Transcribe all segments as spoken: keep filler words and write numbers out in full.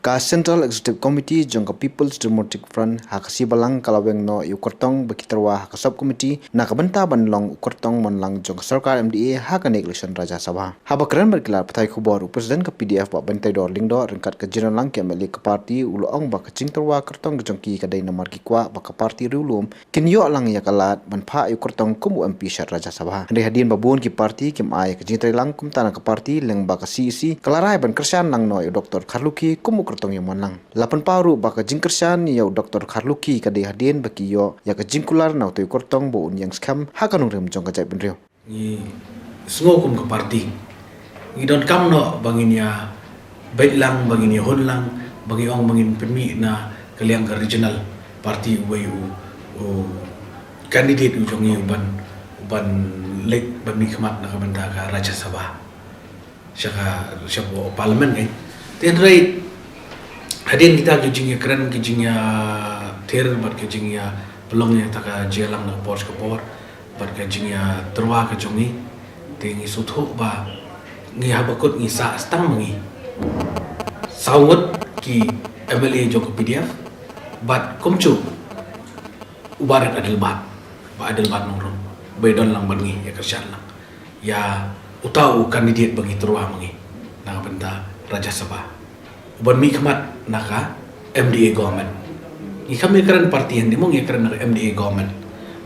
Ka Central Executive Committee jong ka People's Democratic Front ha ka sngi Balang ka la weng noh ïa u kyrtong bad ki tyrwa ha ka Sub Committee na ka bynta ban long u kyrtong mon lang jong ka sorkar M D A ha kane ka election Rajya Sabha. Haba kren bad ki lad pathai khubor, u President ka P D F Bah Banteidor Lyngdoh ryngkat ka jingdon lang ki M L A ka party u la ong ba ka jingtyrwa kyrtong ka jong ki ka dei namar ki kwah ba ka party riewlum kin ïoh lang ïa ka lad ban phah ïa u kyrtong kum u M P sha Rajya Sabha. Hynrei hadien ba bun ki party kim ai ïa ka jingtreilang, kumta na ka party lyngba ka C E C ka la rai ban kyrshan lang noh ïa u Doctor Kharlukhi kum u kyrtong ïa mon lang. La pynpaw ruh ba ka jingkyrshan ïa u Doctor Kharlukhi ka dei hadien ba ki ïoh ïa ka jingkular na utei u kyrtong ba un ïeng skhem ha ka nongrim jong ka jaitbynriew. Ngi sngew kum ka party, ngi donkam noh ba ngin ïa beit lang, ba ngin ïa hun lang, ba ngi ong ba ngin pynmih na ka liang ka regional party uwei u, u candidate u jong ngi uban, uban leit ban mihkhmat na ka bynta ka Rajya Sabha. Sha ka, sha ka parliament, eh. Te hynrei hadien kita ki jingïakren, ki jingïathir bad ki jingïapynlong ïa kata ka jingïalang na ka por sha ka por bad ka jingïatyrwa ka jong ngi, te ngi sngewthuh ba ngi haba kut ngi sah tang ma ngi saw ngut ki M L A jong ka P D F bad kumjuh u Bah Adelbert, Bah Adelbert Nongrum, ba ïadon lang bad ngi, ïakyrshan lang ïa uta u candidate ba ngi tyrwa ma ngi na ka bynta Rajya Sabha, uban mihkhmat na ka M D A government. Ngi kam ïakren party hangne mo, ngi ïakren na ka M D A government.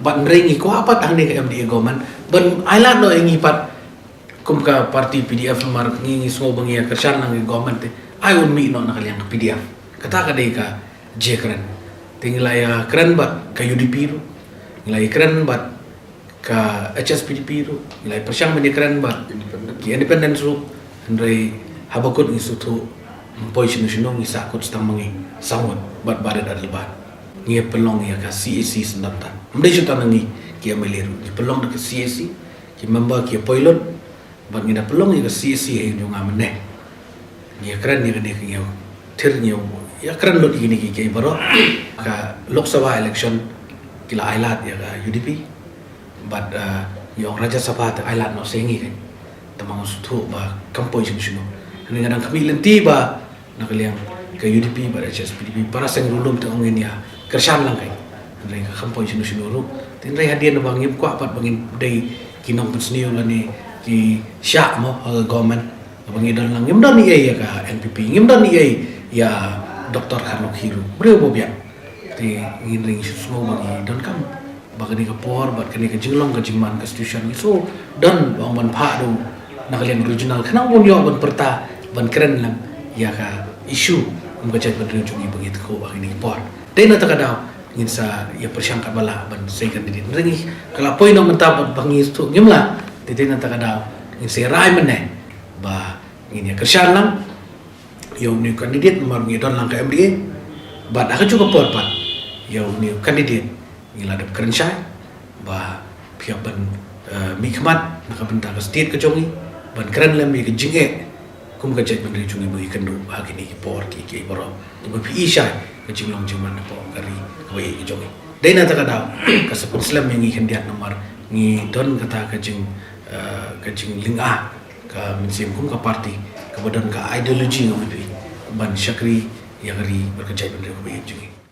Bad hynrei ngi kwah pat hangne ka M D A government ban ailad noh ïa ngi pat kum ka party P D F, namar ngi, ngi sngew ba ngi ïakyrshan lang ïa ka government te, ai un mih noh na ka liang ka P D F. Kata ka dei ka jingkren. Te ngi la ïakren bad ka U D P ruh, ngi la ïakren bad ka H S P D P ruh, ngi la pyrshang ban ïakren bad ki independent ruh, hynrei haba kut ngi sngewthuh ym poi shano shano, ngi sah kut tang ma ngi saw ngut bad Bah Adelbert. Ngi pynlong ïa ka C A C syndon tang. Ym dei shuh tang na ngi ki M L A ruh, ngi pynlong da ka C A C, ki member ki poi lut bad ngi da pynlong ïa ka C A C ha ïing jong nga mynne. Ngi ïakren ïa kane, ngi ïathir, ngi ïakren lut ïa kine kiei kiei baroh. Ka Lok Sabha election ki la ailad ïa ka U D P bad, eh, ngi ong Rajya Sabha te ailad noh sha ngi, kan. Te ma nga sngewthuh ba kam poi shano shano. Hynrei nga dang khmih lynti ba na ka liang ka U D P bad H S P D P, para seng riewlum te ong ngin ïakyrshan lang, kan. Hynrei kam poi shano shano ruh. Te hynrei hadien ba ngim kwah pat ba ngin dei ki nongpynsniew lane ki shah mo ha ka government. Ba ngi don lang, ngim don ei ei ïa ka N P P, ngim don ei ei ïa Doctor Kharlukhi ruh, briew ba biang. Te ngi hynrei ngi shu sngew ba ngi donkam ba kane ka por bad kane ka jinglong ka jingman ka situation ngi shu don ba ong ban phah da u na ka liang regional, khnang ba un ïoh ban pyrta, ban kren lang ïa ka issue kum ka jaitbynriew jong ngi ba ngi thngan ha kine ki por. Dei na kata ka daw ngin sa ïa pyrshang katba lah ban sei candidate. Hynrei ngi, ka la poi noh mynta ba, ba ngi shu ngim lah. Te dei na kata ka daw ngin sa rai mynne ba ngin ïakyrshan lang ïa une u candidate namar ngi don lang ka M D A. Bad ha kajuh ka por pat ïa une u candidate ngi la dep kren shai ba phi hap ban, eh, mihkhmat na ka bynta ka state ka jong ngi, ban kren lem ïa ka jingeh kum ka jaitbynriew jong ngi ba ngi kynduh ha kine ki por kiei kiei baroh. Te ba phi i shai ka jinglong jingman hapoh ka ri kaba ïeit ka jong ngi. Dei na kata ka daw ka sa pynslem ïa ngi khyndiat namar ngi don kata ka jing, eh, ka jinglynga, ka mynsiem kum ka party kaba don ka ideology kaba phi ban shakri ïa ka ri bad ka jaitbynriew kaba ïeit jong ngi.